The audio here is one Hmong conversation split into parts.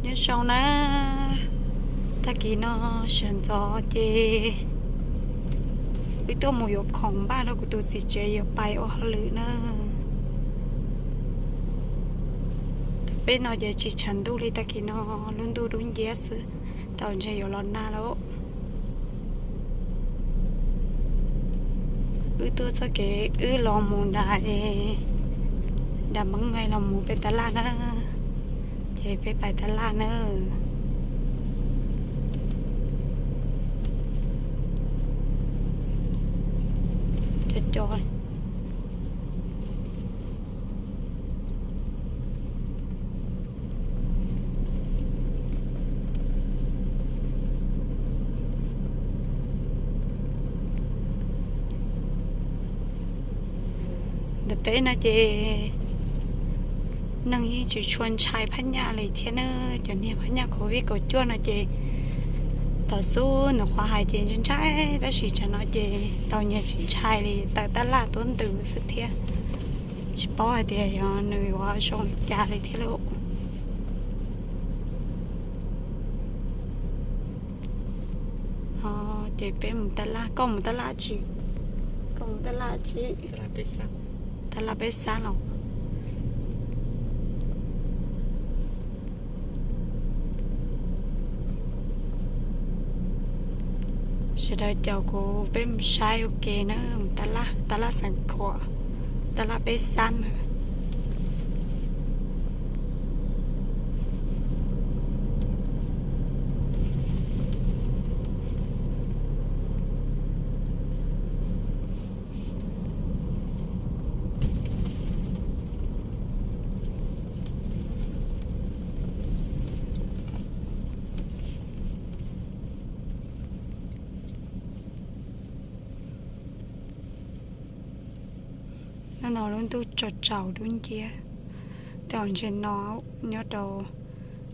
Nyob zoo na, tag kis no sawv ntxov ces wb tuaj mus yuav khoom npaj rau kuv tus txiv tsev yuav pais ua hauj lwm na. Peb no ces tsis tshav ntuj li, tag kis no lub ntuj dub nciab xwb, tau ntshe yuav los nag lawm. Wb tuaj txoj kev wb los mus nram, nram Meeb Nqes los mus pem tab laj na, ces peb pais tab laj na. Cov cov Ntawm peb no ces neeg yeej tsis tshua ntshai phab nyaj li thiab na. Cov niag phab nyaj covid kaum cuaj no ces thaum xub nws qhuav hais ces ntshai ntshai, tab sis tsam no ces tau nyias tsis ntshai li, tawm tab laj tuab ntws xwb thiab. Tsis paub hais tias yog nws yuav zoo li cas li thiab lauj. Ces peb mus tab laj, koj mus tab laj tsis? Koj mus tab laj tsis? Tab laj peb xab los. Sawv daws caum kuv peb mus saib ua ke na, mus tab laj, tab laj Xeev Khuam, tab laj peb xab na. Hnub no lub ntuj tsaus tsaus dub nciab, tej zaum ntshe no nyob rau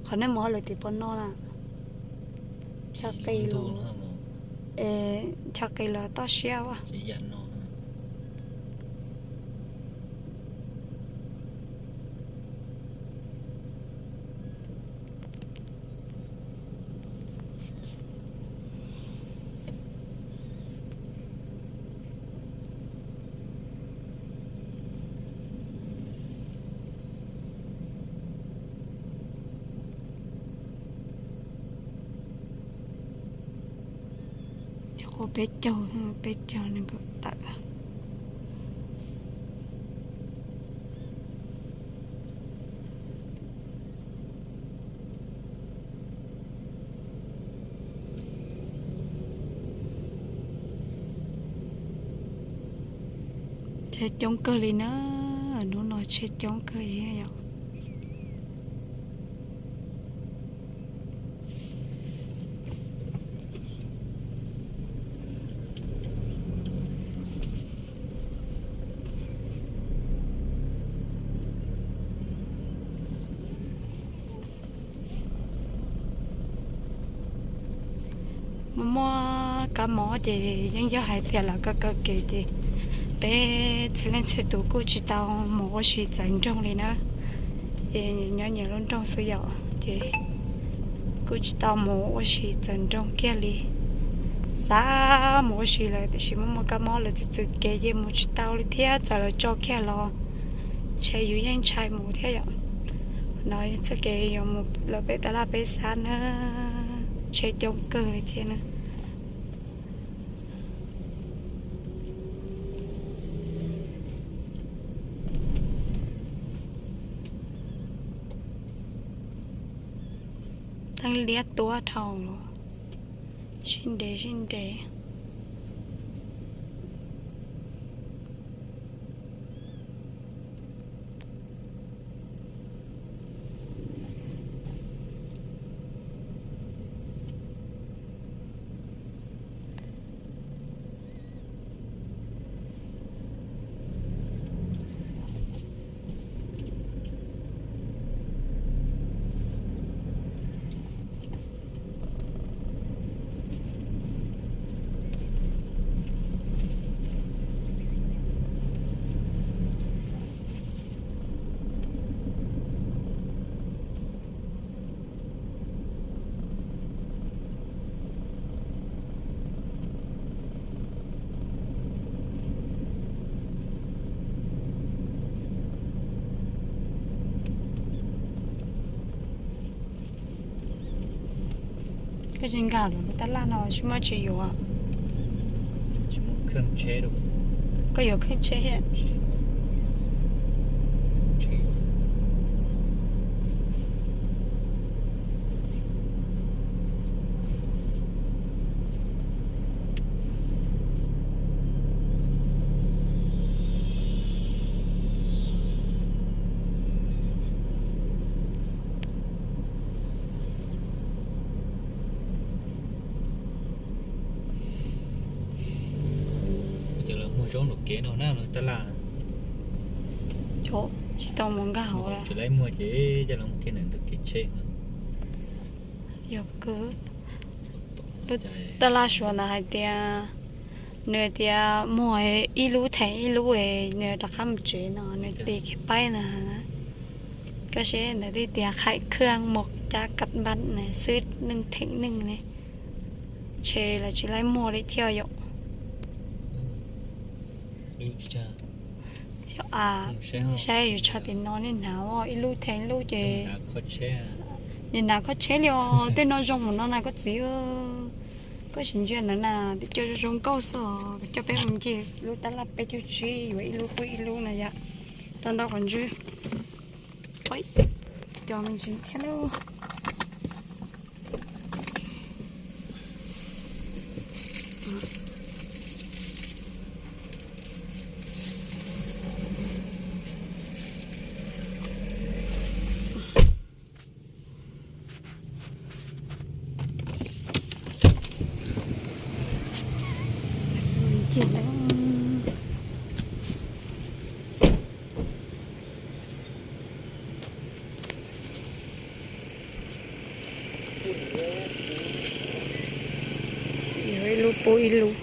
qhov nej mus hauj lwm tim pov no na. Chaw qis los, chaw qis los toj siab as. Nyuam qhuav peb caug, peb caug nees nkaum tawm. Tsheb coob kawg li na, hnub no tsheb coob kawg li yom. Muaj muaj kab mob ces yeej yog hais tias lawv kaw kaw kev ces peb txhua leej txhua tus kuj tsis tau mus ua si txawv nroog li na. Ces nyob nyias lub nroog xwb yom, ces kuj tsis tau mus ua si txawv nroog kiag li. Xav mus ua si lawm tiam sis muaj muaj kab mob lawv txwv txwv kev ces mus tsis tau li thiab, txawm lawv tso kiag los ntshe yus yeej ntshai mus thiab yom. No txoj kev yuav mus lawm pem tab laj peb xab na, tsheb coob kawg li thiab na. Teeb liab tuab dhau los, sib ntev sib ntev. Tsis nkag lub tab laj no tsis muaj tsis yuav. Koj yuav kheej tsheb thiab. Ces lawv muag zaub luam kev no na, lub tab laj. Tsis tau mus nkag hauv, tsis laib muag ces coj los muag kiag ntawm ntug kev tsheb. Yog kawg. Lub tab laj Suav ntawd hais tias, nws tias muag ib lub theem ib lub, nws rov qab mus tsev no, nws tis kiag paib ntawd. Koj seb ntawd twb tias khai khaj mus cab kav npab xwb, neeg theem neeg ne, ntshe lawv tsis laib muag li thiab yom. Xyov a, saib yus tso tim no nej hnav ib lub theem ib lub ces nim hnav kho tsheb li os. Tej no zoo mus no na koj txiv. Koj sim ntsia ntawd na, twb coj zoo zoo nkauj xwb os. Kuv coj peb mus ncig lub tab laj peb caug tsib yuav ib lub pub ib lub na yom. Rau ntau qhov ntswg. Cov me ntsis thiab lauj. Yuav ib lub pub ib lub.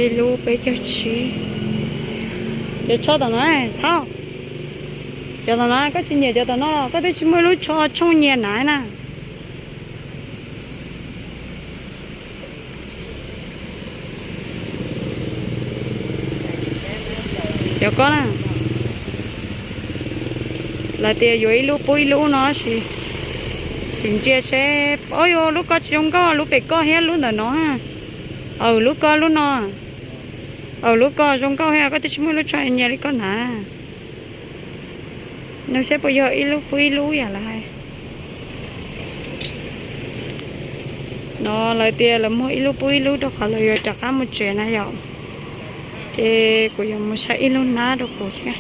Ib lub peb caug tsib. Cov tsho tom no, Thauj. Cov tom no koj tsis nyiam cov tom no los koj twb tsis muaj ib lub tsho tshooj nyias hnav na. Cov ko na, lawv tias yuav ib lub pub ib lub no, sim ntsia seb. Au yus, lub ko tsis zoo nkauj, lub pem ko thiab lub ntawm no. Aw, lub ko lub no. Aw, lub ko zoo nkauj thiab, koj twb tsis muaj ib lub tsho nyias li koj hnav. Nug seb puas yog ib lub pub ib lub yam lawv hais. No lawv tias lawv muag ib lub pub ib lub rau qhov lawv yuav rov qab mus tsev na yom. Ces kuv yuav mus saib ib lub hnab rau kuv thiab.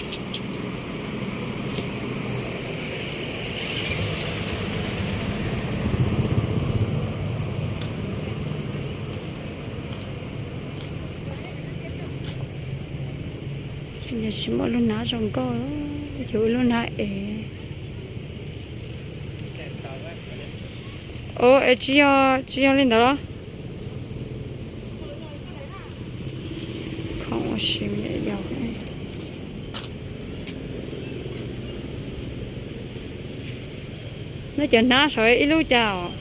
Tsis muaj lub hnab zoo nkauj, yuav ib lub hnab ev. Ua, es tsis yog, tsis yog li ntawd los? Khoom ua si me nyuam yaus. Neb cov hnab saum ib lub cas os?